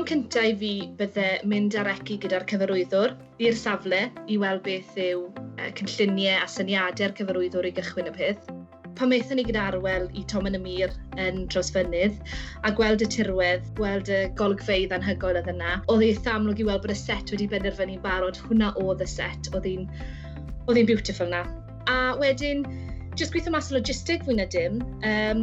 Cam cyntaf i fi bydde mynd ar eci gyda'r cyfarwyddwr i'r safle i weld beth yw cynlluniau a syniadau'r cyfarwyddwr i gychwyn y peth. Pan aethon ni gyda Arwel i Tomen y Mur yn Trawsfynydd a gweld y tirwedd, gweld y golygfeydd anhygoel oedd yna, oedd eitha amlwg i weld bod y set wedi benderfynu'n barod, hwnna oedd y set, oedd hi'n beautiful na. A wedyn, jyst gweithio mas y logistig fwy na dim,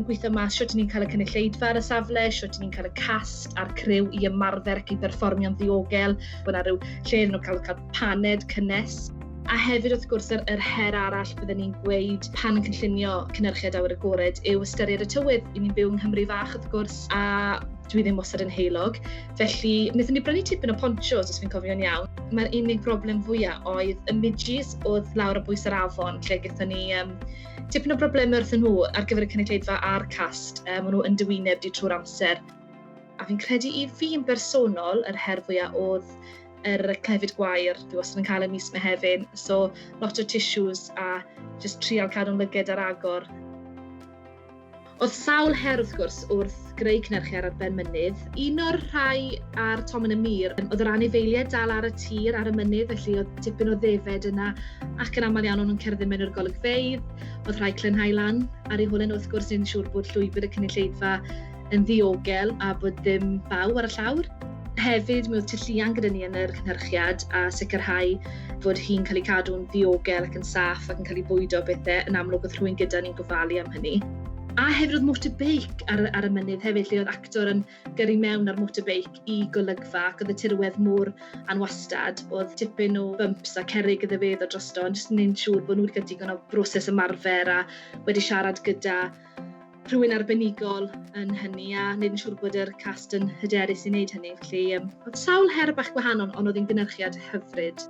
gweithio mas shwt ni'n cael y cynulleidfa ar y safle, shwt ni'n cael y cast a'r criw i ymarfer ac i berfformio'n ddiogel, bod yna rhyw lle iddyn nhw cael paned cynnes. A hefyd wrth gwrs yr her arall bydden ni'n gweud pan yn cynllunio cynhyrchiad awyr agored yw ystyried y tywydd. I ni'n byw yng Nghymru fach wrth gwrs a dwi ddim wastad yn heulog. Felly wnaethon ni brynu tipyn o ponchos os fi'n cofio'n iawn. Mae'r unig broblem fwyaf oedd y midges oedd lawr o bwys yr afon lle gaethon ni tipyn o broblemau wrthyn nhw ar gyfer y cynulleidfa a'r cast. Maen nhw yn dy wyneb di trwy'r amser. A fi'n credu i fi yn bersonol, yr her fwyaf oedd yr clefyd gwair, dwi wastad yn cael y mis Mehefin, so lot o tissues a just trial cadw'n lyged ar agor. Oedd sawl her wrth gwrs wrth greu cynhyrchiad ar ben mynydd. Un o'r rhai ar Tomen y Mur, oedd yr anifeiliaid dal ar y tir, ar y mynydd, felly oedd tipyn o ddefed yna ac yn aml iawn o'n nhw'n cerdded mewn i'r golygfeydd. Oedd rhai clynhau lan ar eu holen wrth gwrs, ni'n siŵr bod llwybr y cynulleidfa yn ddiogel a bod ddim baw ar y llawr. Hefyd, mi oedd tylluan gyda ni yn yr cynhyrchiad a sicrhau fod hi'n cael ei cadw'n ddiogel ac yn saff ac yn cael ei bwydo bethau. Yn amlwg oedd rhywun gyda ni'n gofalu am hynny. A hefyd oedd motorbike ar y mynydd hefyd, lle oedd actor yn gyrru mewn ar motorbike i golygfa ac oedd y tirwedd mor anwastad. Oedd tipyn o bumps a cerrig iddo fe ddod drosto, ond jyst yn neud siŵr bod nhw wedi cael digon o broses ymarfer a wedi siarad gyda rhywun arbenigol yn hynny a wneud yn siŵr bod yr cast yn hyderus i wneud hynny. Felly, oedd sawl her bach gwahanol, ond oedd hi'n gynhyrchiad hyfryd.